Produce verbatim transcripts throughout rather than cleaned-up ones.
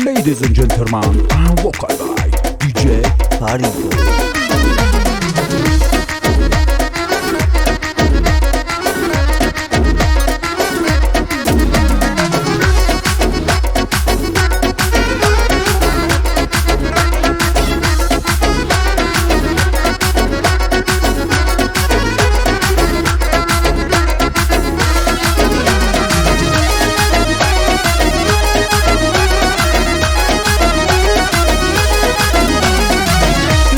Ladies and gentlemen, and vocal by D J Farido.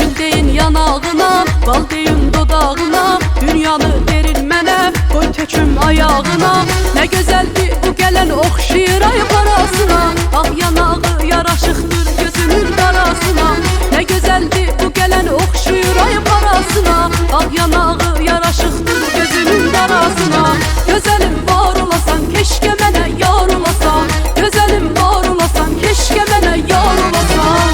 گول دئیین یاناغینا، بال دئیین دوداغینا، دونیانی وئرین منه، قوی تؤکوم آیاغینا. نه گؤزلدیر بو گلن اوخشاییر آی قاراسینا، آغ یاناغی یاراشیقدیر گؤزونون قاراسینا. نه گؤزلدیر بو گلن اوخشاییر آی قاراسینا، آغ یاناغی یاراشیقدیر گؤزونون قاراسینا. گؤزلیم وار اولاسان، کئشکه منه یار اولاسان. گؤزلیم وار اولاسان، کئشکه منه یار اولاسان.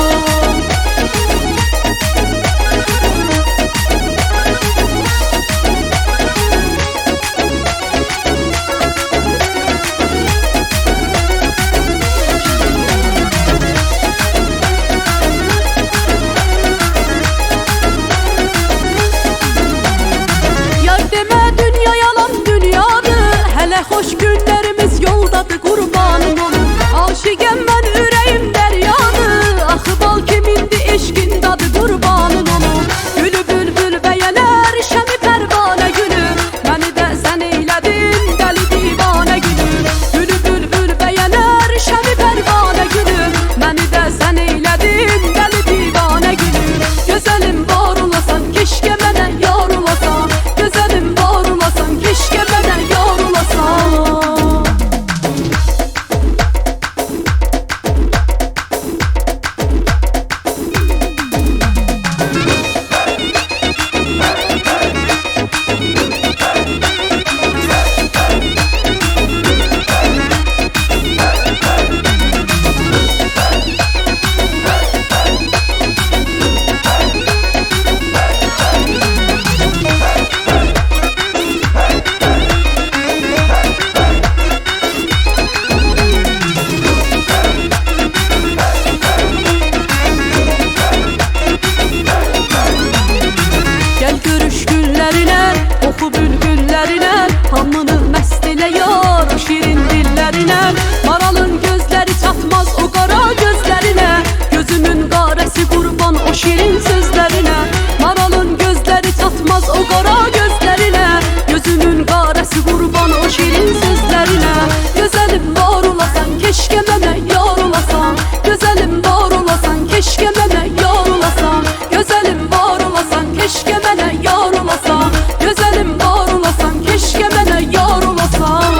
یار دئمه دونیا یالان دونیادیر، هله خوش گونلریمیز یولدادیر، قوربانین اولوم. عاشقم من، اوره‌ییم دریادیر، آخی بال کیمیندیر عشقین دادی، قوربانین اولوم. گولو بولبول بَیه‌نر، شمعی پروانه گولو، منی ده سن ائیله‌دین دلی دیوانه گولو. گولو بولبول بَیه‌نر، شمعی پروانه گولو، منی ده سن ائیله‌دین دلی دیوانه گولو. گؤزلیم وار اولاسان، کئشکه منه یار اولاسان. گؤزلیم وار اولاسان، کئشکه منه یار اولاسان. گل گؤروش گوللرینن، اوخو بولبوللرینن، هامینی مست ائله یار او شیرین دیللرینن. مارالین گؤزلری چاتماز او قارا گؤزلرینه، گؤزومون قاره‌سی قوربان او شیرین سؤزلرینه. مارالین گؤزلری چاتماز او قارا گؤزلرینه، گؤزومون قاره‌سی قوربان او شیرین سؤزلرینه. گؤزلیم وار اولاسان، کئشکه منه یار اولاسان. گؤزلیم وار اولاسان، کئشکه منه یار اولاسان. گؤزلیم وار اولاسان، کئشکه منه یار اولاسان. گؤزلیم وار اولاسان، کئشکه منه یار اولاسان.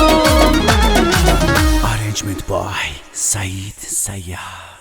Arrangement by Said Sayyad.